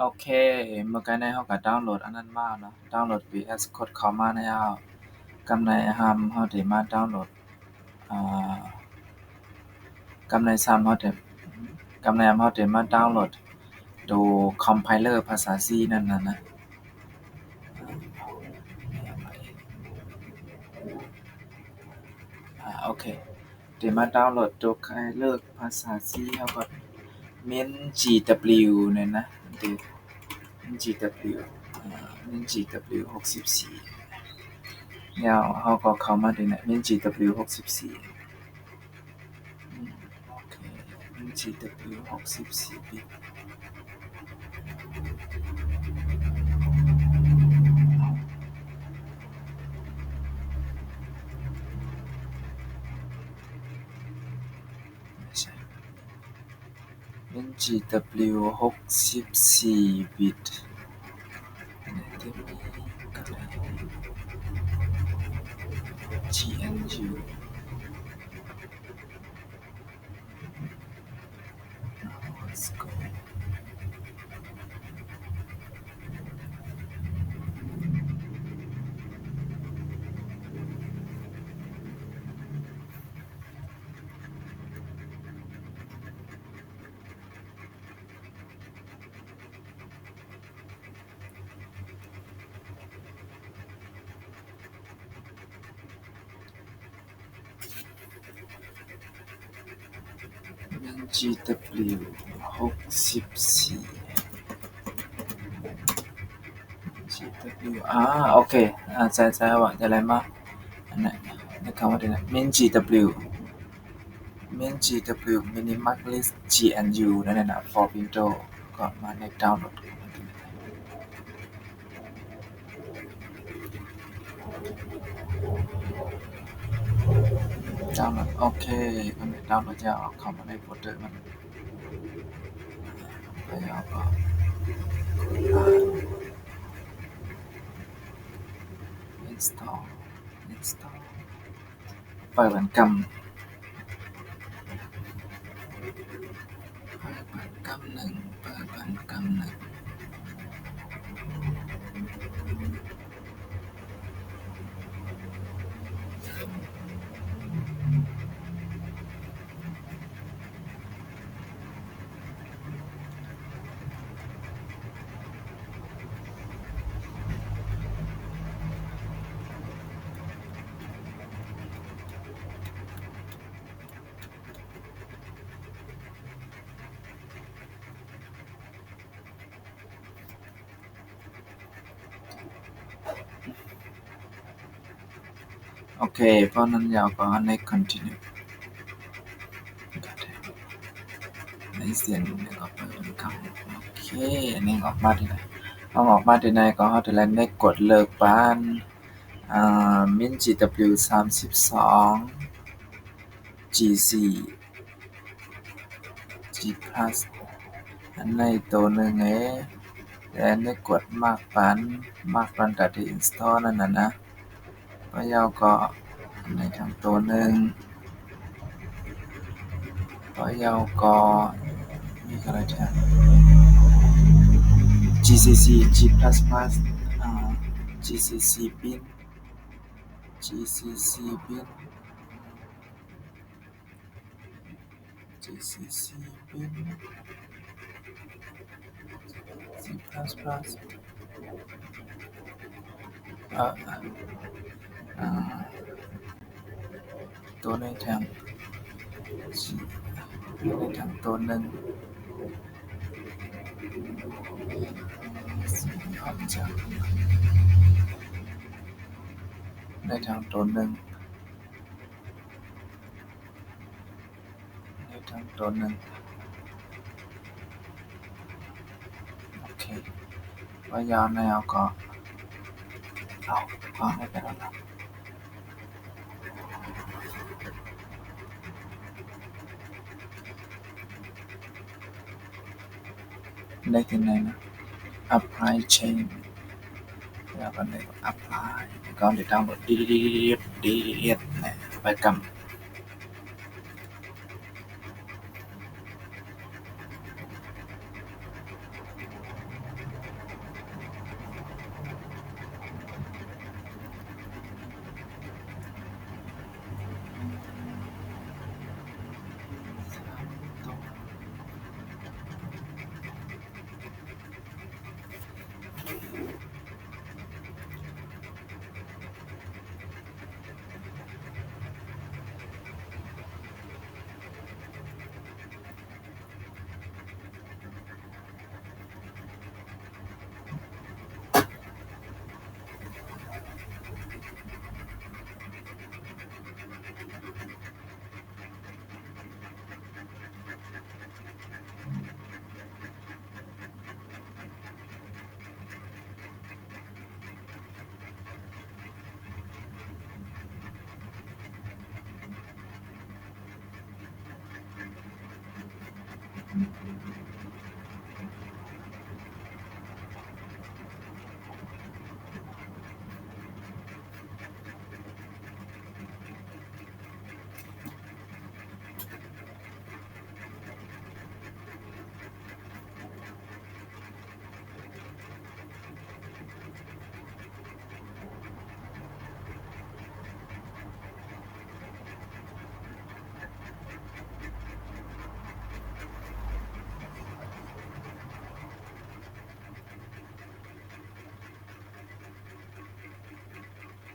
ໂອເຄ ເມື່ອກີ້ນີ້ເຮົາກໍດາວໂຫຼດອັນນັ້ນມາເນາະ ດາວໂຫຼດ VS Code ເຂົ້າມາແລ້ວ. ກຳໃນອາຮາມເຮົາໄດ້ມາດາວໂຫຼດ ອ່າ ກຳໃນຊ້ຳເຮົາໄດ້ ກຳໃນອາຮາມເຮົາໄດ້ມາດາວໂຫຼດໂຕ compiler ພາສາ C ນັ້ນນະ. ອາ ໂອເຄ ໄດ້ມາດາວໂຫຼດໂຕ compiler ພາສາ C ເຮົາກໍ MinGW ນີ້ນະ MinGW ອາ MinGW ຫົກສິບສີ່ ແລ້ວເຮົາກໍເຂົ້າມາທີ່ MinGW ຫົກສິບສີ່ ອືມ ໂອເຄ MinGW ຫົກສິບສີ່ບິດ. ແມ່ນ GW ຫົກສິບສີ່ບິດ GNU. GW ຫົກສິບສີ່ GW ອາ ໂອເຄ ອາ ໃສ່ ໃສ່ວ່າຈະໄດ້ມາ ອັນນັ້ນ ໃນຄຳວ່າ MinGW MinGW Minimalist GNU ນັ້ນນະ for Windows ກໍມາ next download ດາວໂຫຼດ ໂອເຄ ມັນດາວໂຫຼດແລ້ວ ເອົາເຂົ້າມາໃນໂຟນເດີມັນ ແລ້ວກໍ install install ເປີດມັນກຳ ເປີດມັນກຳໜຶ່ງ ເປີດມັນກຳໜຶ່ງ. ໂອເຄ ເພາະນັ້ນແລ້ວກໍ next continue ໃນເສັ້ນນີ້ກໍເປີດເຂົ້າ ໂອເຄ ອັນນີ້ອອກມາທີ່ໃດ ເຮົາອອກມາທີ່ໃດກໍເຮົາຈະໄດ້ next ກົດເລີກປານ ອາ MinGW ສາມສິບສອງ G C G plus ອັນໃນໂຕໜຶ່ງເອ ແລະ ໃນກົດ Mark ປັນ Mark ປັນ Data Install ນັ້ນນະ ແລ້ວກໍໃນທັງໂຕໜຶ່ງ ແລ້ວກໍມີກະໄລແທນ GCC G plus plus ອາ GCC bin GCC bin GCC bin C plus plus ອາ ອາ ໂຕໃນແທັງ ໃນແທັງໂຕໜຶ່ງ ອອບເຈັກ ໃນແທັງໂຕໜຶ່ງ ໃນທັງໂຕໜຶ່ງ ໂອເຄ ວ່າຍາວແນວກໍ ເອົາ ວາງໄວ້ໄປແລ້ວລະ ໄດ້ຂຶ້ນໄດ້ນະ Apply Change ແລ້ວກໍໄດ້ Apply ແລ້ວກໍໄດ້ດາວໂຫຼດ ດີດ ດີດ ດີດ ແລ້ວໄປກຳ ໂອ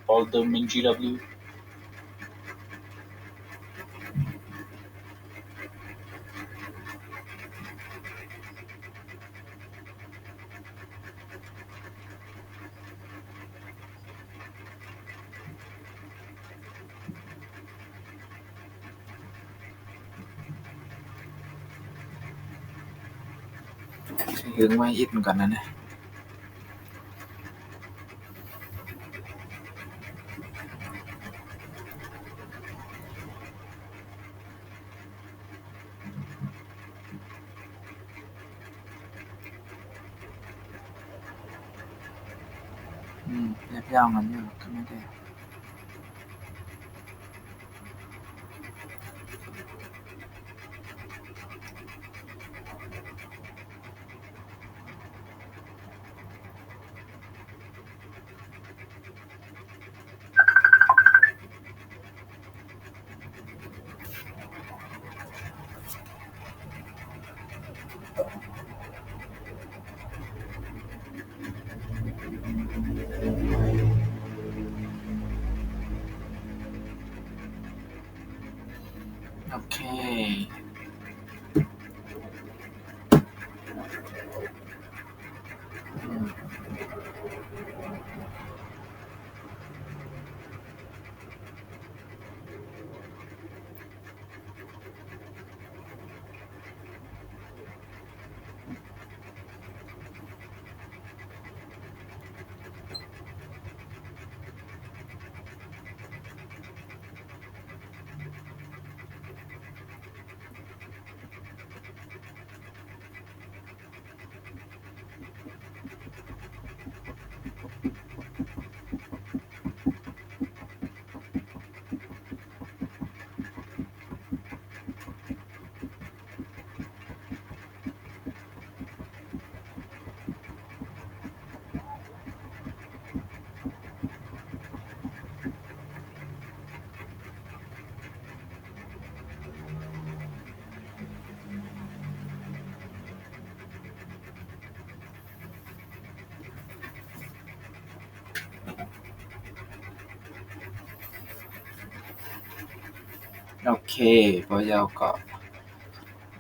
Folder min G W. ເບິ່ງໄວ້ອີກກ່ອນນະ. ອືມ ແບບຢ່າງມັນຢູ່ ກໍແມ່ນແຕ່ ໂອເຄ. ໂອເຄ ພໍຢາວກໍ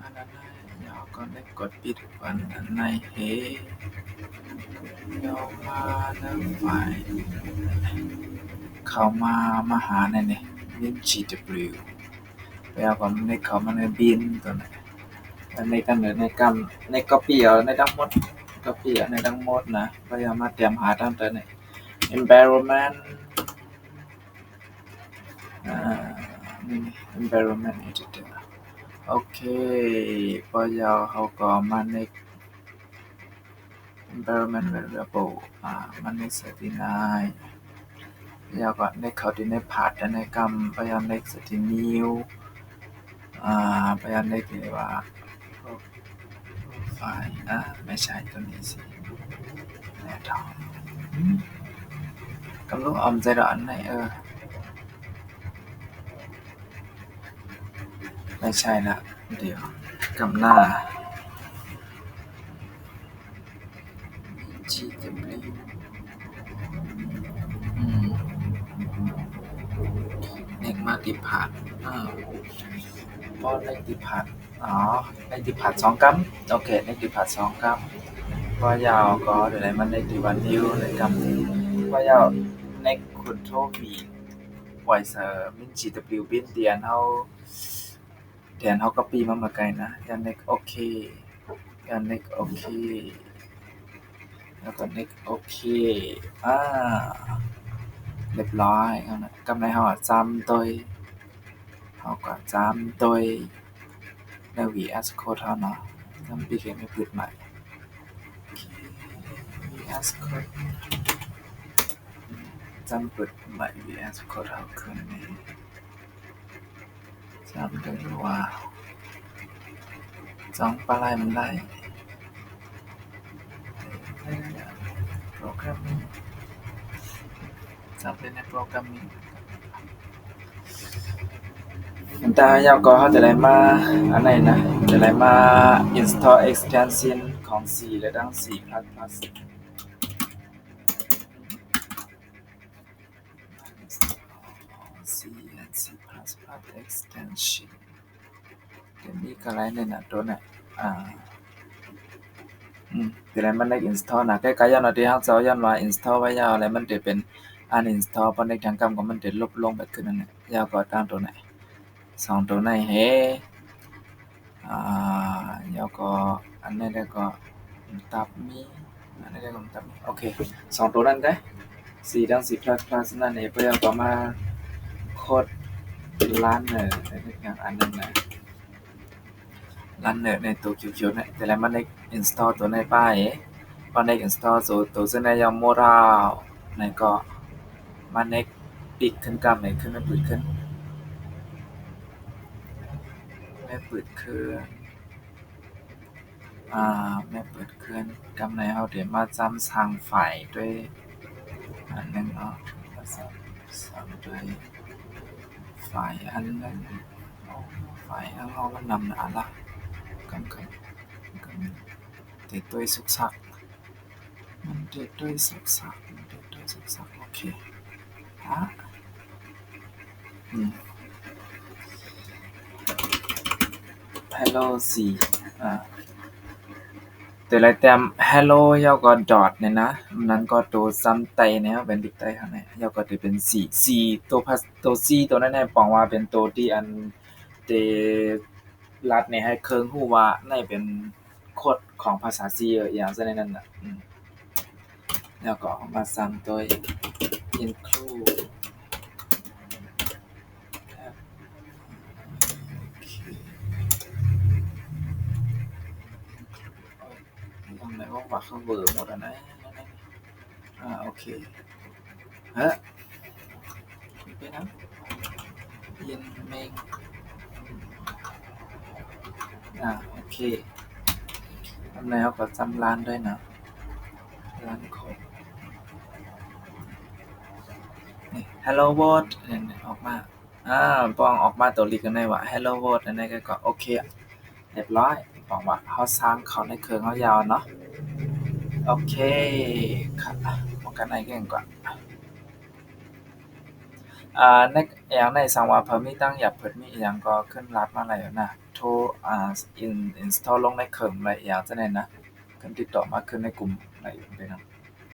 ອັນນັ້ນນະ ຢາວກໍໄດ້ກົດປິດອັນນັ້ນໃນເຮ ຢາວມາເລີ່ມໄຟ ເຂົ້າມາ ມາຫາໃນນີ້ Min G W ແລ້ວກໍເນັກເຂົ້າມາໃນບິນຕົວນີ້ ອັນນີ້ກໍເລີຍໃນກຳ ໃນກັອບປີ້ເອົາໃນທັງໝົດ ກັອບປີ້ເອົາໃນທັງໝົດນະ ກໍຢ່າມາຕຽມຫາຕັ້ງແຕ່ໃນ environment ອາ ນີ້ environment editor ໂອເຄ ພໍຢາວເຮົາກໍມາໃນ environment variable ອາ ມາ next ໃສ່ທີ່ nine ແລ້ວກໍ next ເຂົ້າທີ່ໃນ path ໃນກຳ ພະຍາຍາມ next ໃສ່ທີ່ new ອາ ພະຍາຍາມ next ທີ່ວ່າ profile ອາ ໄມ່ໃຊ່ຕົວນີ້ຊິ ແນ່ທອງ ກຳລັງອອມໃສ່ດອກອັນໃນ ເອີ ໄມ່ໃຊ່ລະ ດຽວ ກຳໜ້າ G W ອືມ next ມາທີ່ path ອາ ບໍ່ next ທີ່ path ອໍ next ທີ່ path ສອງກຳ ໂອເຄ next ທີ່ path ສອງກຳ ພໍຢາວກໍໄດ້ມາ next ທີ່ວ່າ new ໃນກຳ ພໍຢາວ next control V ປ່ອຍໃສ່ Min G W ບິນ ທີ່ອັນເຮົາ ແທນເຮົາກັອບປີ້ມາເມື່ອໄກ່ນະ ຢ່າ next ໂອເຄ ຢ່າ next ໂອເຄ ແລ້ວກໍ next ໂອເຄ ອາ ລຽບຮ້ອຍ ກຳໃນເຮົາຈຳໂຕຍ ເຮົາກໍຈຳໂຕຍ ໃນ VS Code ເຮົາເນາະ ຈຳປິດ ເຮັດໃໝ່ VS Code ຈຳເປີດໃໝ່ VS Code ເຮົາຂຶ້ນນີ້ ຈຳໄດ້ວ່າ ຈ້ອງປາໄລ່ມັນໄດ້ ໂປຣແກຣມມິງ ຈຳເປັນໃນໂປຣແກຣມມິງ ແຕ່ເຮົາກໍ ເຮົາຈະໄດ້ມາ ອັນນັ້ນນະ ຈະໄດ້ມາ install extension ຂອງ C ແລະ ທັງ C plus plus. extension ໂຕນີ້ກໍໄດ້ແນ່ນະ ໂຕນີ້ ອາ ອືມ ໂຕນີ້ມັນໄດ້ install ນະ ໃກ້ໆ ຍ້ອນວ່າທີ່ເຮົາເຈົ້າ ຍ້ອນວ່າ install ໄວ້ແລ້ວ ແລ້ວມັນຈະເປັນ uninstall ພອນເນັກທາງກຳກໍມັນຈະລົບລົງໄປຄືນັ້ນແຫຼະ ແລ້ວກໍຕັ້ງໂຕນີ້ ສອງໂຕນີ້ເຮ ອາ ແລ້ວກໍອັນນີ້ແລ້ວກໍຕັບມີ ອັນນີ້ແລ້ວກໍຕັບມີ ໂອເຄ ສອງໂຕນັ້ນເດ້ C ທັງ C++ ນັ້ນເອງ ແລ້ວກໍມາໂຄດ runner ອັນນັ້ນນະ runner ໃນໂຕຂຽວໆນີ້ ແຕ່ລະມັນໄດ້ install ໂຕໃນປ້າຍ ມັນໄດ້ install ໂຕ ໂຕເຊິ່ງໄດ້ YAML ໃນກໍ ມາ next ປິດຂຶ້ນກຳໃຫ້ຂຶ້ນ ມາເປີດຂຶ້ນ ມາເປີດຄືນ ອາ ມາເປີດຄືນ ກຳໃນເຮົາເດມາຈຳສ້າງໄຟລ໌ດ້ວຍອັນໜຶ່ງເນາະ ມາສ້າງ ສ້າງດ້ວຍໄຟລ໌ອັນໜຶ່ງ ໄຟລ໌ຂອງເຮົາມັນນຳໜ້າລະ ກຳ ກຳ ກຳ ເຕະໂຕ້ຍສຸກສັກ ມັນເຕະໂຕ້ຍສຸກສັກ ມັນເຕະໂຕ້ຍສຸກສັກ ໂອເຄ ອາ ອືມ Hello C ອາ ໂຕລະແຕ້ມ Hello ແລ້ວກໍ dot ນີ້ນະ ນັ້ນກໍໂຕຈຳໄຕ້ແນວເປັນດິກໄຕ້ຂ້າງໃນ ແລ້ວກໍຈະເປັນ C C ໂຕພາ ໂຕ C ໂຕນັ້ນແຫຼະ ປອງວ່າເປັນໂຕທີ່ອັນ ເຕ ລັດນີ້ໃຫ້ເຄື່ອງຮູ້ວ່າໃນເປັນໂຄດຂອງພາສາ C ອີ່ຫຍັງຊະແນວນັ້ນນະ ອືມ ແລ້ວກໍເອົາມາສ້າງໂດຍ include ໂອເຄ ຍັງໄດ້ວ່າ cover ໝົດອັນໃດ ອາ ໂອເຄ ເອີ ໄປນຳ Inmain ອາ ໂອເຄ ທຳແລ້ວກໍຈຳ run ດ້ວຍນະ run ໂຄດ ນີ້ hello world ນີ້ ອອກມາ ອາ ປອງອອກມາໂຕລິກອັນໃດວ່າ hello world ອັນໃດກໍ ກໍໂອເຄ ລຽບຮ້ອຍ ປອງວ່າເຮົາສ້າງເຂົ້າໃນເຄື່ອງເຮົາແລ້ວເນາະ ໂອເຄ ຄັດ ປ້ອງກັນໄອແກງກ່ອນ ອາ ໃນ ອີ່ຫຍັງໃນ ສັງວ່າ permit ຕັ້ງຢາກ permit ອີ່ຫຍັງກໍຂຶ້ນລັດມາໄດ້ນະ ໂທ ອາ in install ລົງໃນເຄື່ອງໄດ້ ອີ່ຫຍັງຊັ້ນນະ ຂຶ້ນຕິດຕໍ່ມາ ຂຶ້ນໃນກຸ່ມໄດ້ຢູ່ເດ້ນະ